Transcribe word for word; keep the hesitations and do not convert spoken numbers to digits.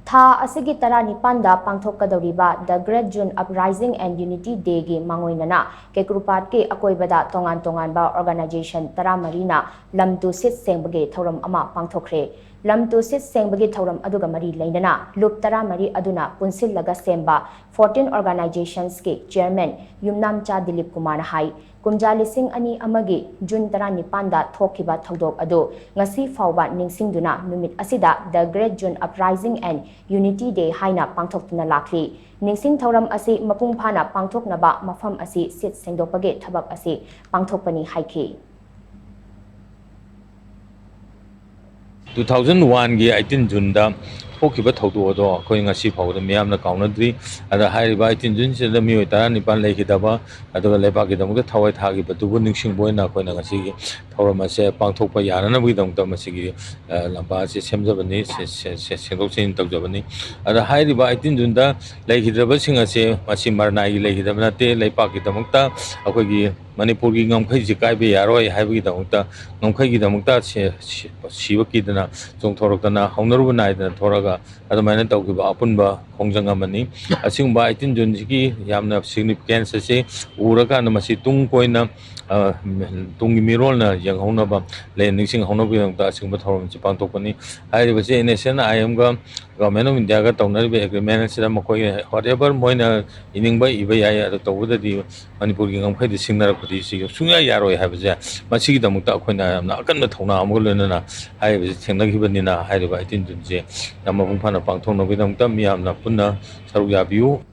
ꯊꯥ ꯑꯁꯤꯒꯤ ꯇꯔꯥꯅꯤꯄꯥꯟꯗ ꯄꯥꯡꯊꯣꯛꯀꯗꯧꯔꯤꯕ The Great June Uprising and Unity Dayꯒꯤ ꯃꯥꯡꯑꯣꯏꯅꯅ ꯀꯦꯀ꯭ꯔꯨꯄꯥꯠꯀꯤ ꯑꯀꯣꯏꯕꯗ ꯇꯣꯉꯥꯟ ꯇꯣꯉꯥꯟꯕ organization ꯇꯔꯥꯃꯔꯤꯅ ꯂꯝ ꯇꯨ ꯁꯤꯠ ꯁꯦꯡꯕꯒꯤ ꯊꯧꯔꯝ ꯑꯃ ꯄꯥꯡꯊꯣꯛꯈ꯭ꯔꯦ꯫ ꯂꯝ ꯇꯨ ꯁꯤꯠ ꯁꯦꯡꯕꯒꯤ ꯊꯧꯔꯝ ꯑꯗꯨꯒ ꯃꯔꯤ ꯂꯩꯅꯅ ꯂꯨꯞ ꯇꯔꯥꯃꯔꯤ ꯑꯗꯨꯅ ꯄꯨꯟꯁꯤꯜꯂꯒ ꯁꯦꯝꯕ fourteen organizationsꯀꯤ chairman ꯌꯨꯝꯅꯥꯝꯆꯥ ꯗꯤꯂꯤꯞ ꯀꯨꯃꯥꯔꯅ ꯍꯥꯏ, ꯀꯨꯝꯖꯥ ꯂꯤꯁꯤꯡ ꯑꯅꯤ ꯑꯃꯒꯤ ꯖꯨꯟ ꯇꯔꯥꯅꯤꯄꯥꯟꯗ ꯊꯣꯛꯈꯤꯕ ꯊꯧꯗꯣꯛ ꯑꯗꯨ ꯉꯁꯤ ꯐꯥꯎꯕ ꯅꯤꯡꯁꯤꯡꯗꯨꯅ ꯅꯨꯃꯤꯠ ꯑꯁꯤꯗ The Great June Uprising and Unity Day ꯍꯥꯏꯅ ꯄꯥꯡꯊꯣꯛꯇꯨꯅ ꯂꯥꯛꯂꯤ꯫ ꯅꯤꯡꯁꯤꯡ ꯊꯧꯔꯝ ꯑꯁꯤ ꯃꯄꯨꯡ ꯐꯥꯅ ꯄꯥꯡꯊꯣꯛꯅꯕ ꯃꯐꯝ ꯑꯁꯤ ꯁꯤꯠ ꯁꯦꯡꯗꯣꯛꯄꯒꯤ ꯊꯕꯛ ꯑꯁꯤ ꯄꯥꯡꯊꯣꯛꯄꯅꯤ ꯍꯥꯏꯈꯤ꯫ Two thousand oneꯒꯤ eighteen Juneꯗ ꯊꯣꯛꯈꯤꯕ ꯊꯧꯗꯣꯛ ꯑꯗꯣ ꯑꯩꯈꯣꯏ ꯉꯁꯤ ꯐꯥꯎꯕꯗ ꯃꯤꯌꯥꯝꯅ ꯀꯥꯎꯅꯗ꯭ꯔꯤ꯫ ꯑꯗ ꯍꯥꯏꯔꯤꯕ eighteen Juneꯁꯤꯗ ꯃꯤꯑꯣꯏ ꯇꯔꯥꯅꯤꯄꯥꯟ ꯂꯩꯈꯤꯗꯕ, ꯑꯗꯨꯒ ꯂꯩꯕꯥꯛꯀꯤꯗꯃꯛꯇ ꯊꯋꯥꯏ ꯊꯥꯈꯤꯕꯗꯨꯕꯨ ꯅꯤꯡꯁꯤꯡꯕ ꯑꯣꯏꯅ ꯑꯩꯈꯣꯏꯅ ꯉꯁꯤꯒꯤ ꯊꯧꯔꯝ ꯑꯁꯦ ꯄꯥꯡꯊꯣꯛꯄ ꯌꯥꯅꯅꯕꯒꯤꯗꯃꯛꯇ ꯃꯁꯤꯒꯤ, ꯑ, ꯂꯝꯄꯥꯛ ꯑꯁꯤ ꯁꯦꯝꯖꯕꯅꯤ, ꯁꯦ-, ꯁꯦ-, ꯁꯦ-, ꯁꯦꯡꯗꯣꯛ ꯁꯦꯡꯖꯤꯟ ꯇꯧꯖꯕꯅꯤ꯫ ꯑꯗ ꯍꯥꯏꯔꯤꯕ eighteen Juneꯗ ꯂꯩꯈꯤꯗ꯭ꯔꯕꯁꯤꯡ ꯑꯁꯦ ꯃꯁꯤ ꯃꯔꯅꯥꯏꯒꯤ ꯂꯩꯈꯤꯗꯕ ꯅꯠꯇꯦ, ꯂꯩꯄꯥꯛꯀꯤꯗꯃꯛꯇ ꯑꯩꯈꯣꯏꯒꯤ ꯃꯅꯤꯄꯨꯔꯒꯤ ꯉꯝꯈꯩꯁꯤ ꯀꯥꯏꯕ ꯌꯥꯔꯣꯏ ꯍꯥꯏꯕꯒꯤꯗꯃꯛꯇ, ꯉꯝꯈꯩꯒꯤꯗꯃꯛꯇ ꯁꯤ-, ꯁꯤ-, ꯁꯤꯕ ꯀꯤꯗꯅ ꯆꯣꯡꯊꯣꯔꯛꯇꯅ ꯍꯧꯅꯔꯨꯕ ꯅꯥꯏꯗꯅ ꯊꯣꯔꯛꯑꯒ ꯑꯗꯨꯃꯥꯏꯅ ꯇꯧꯈꯤꯕ ꯑꯄꯨꯟꯕ ꯈꯣꯡꯖꯪ ꯑꯃꯅꯤ꯫ ꯑꯁꯤꯒꯨꯝꯕ eighteen Juneꯁꯤꯒꯤ ꯌꯥꯝꯅ significance ꯑꯁꯤ ꯎꯔꯀꯥꯟꯗ ꯃꯁꯤ ꯇꯨꯡ ꯀꯣꯏꯅ, ꯑ, ꯇꯨꯡꯒꯤ ꯃꯤꯔꯣꯜꯅ ꯌꯦꯡꯍꯧꯅꯕ, ꯂꯩ-, ꯅꯤꯡꯁꯤꯡꯍꯧꯅꯕꯒꯤꯗꯃꯛꯇ ꯑꯁꯤꯒꯨꯝꯕ ꯊꯧꯔꯝꯁꯤ ꯄꯥꯡꯊꯣꯛꯄꯅꯤ꯫ ꯍꯥꯏꯔꯤꯕꯁꯤ NSCN IMꯒ Government of Indiaꯒ ꯇꯧꯅꯔꯤꯕ agreement ꯑꯁꯤꯗ ꯃꯈꯣꯏ whatever ꯃꯣꯏꯅ ꯏꯅꯤꯡꯕ ꯏꯕ ꯌꯥꯏ, ꯑꯗꯨ ꯇꯧꯕꯗꯗꯤ ꯃꯅꯤꯄꯨꯔꯒꯤ ꯉꯝꯈꯩꯗ ꯁꯤꯡꯅꯔꯛꯄꯗꯤ ꯁꯤ ꯁꯨꯡꯌꯥ ꯌꯥꯔꯣꯏ ꯍꯥꯏꯕꯁꯦ ꯃꯁꯤꯒꯤꯗꯃꯛꯇ ꯑꯩꯈꯣꯏꯅ ꯌꯥꯝꯅ ꯑꯀꯟꯕ ꯊꯧꯅꯥ ꯑꯃꯒ ꯂꯣꯏꯅꯅ ꯍꯥꯏꯔꯤꯕꯁꯤ ꯊꯦꯡꯅꯈꯤꯕꯅꯤꯅ ꯍꯥꯏꯔꯤꯕ eighteen Juneꯁꯦ ꯌꯥꯝ ꯃꯄꯨꯡ ꯐꯥꯅ ꯄꯥꯡꯊꯣꯛꯅꯕꯒꯤꯗꯃꯛꯇ ꯃꯤꯌꯥꯝꯅ ꯄꯨꯟꯅ ꯁꯔꯨꯛ ꯌꯥꯕꯤꯌꯨ꯫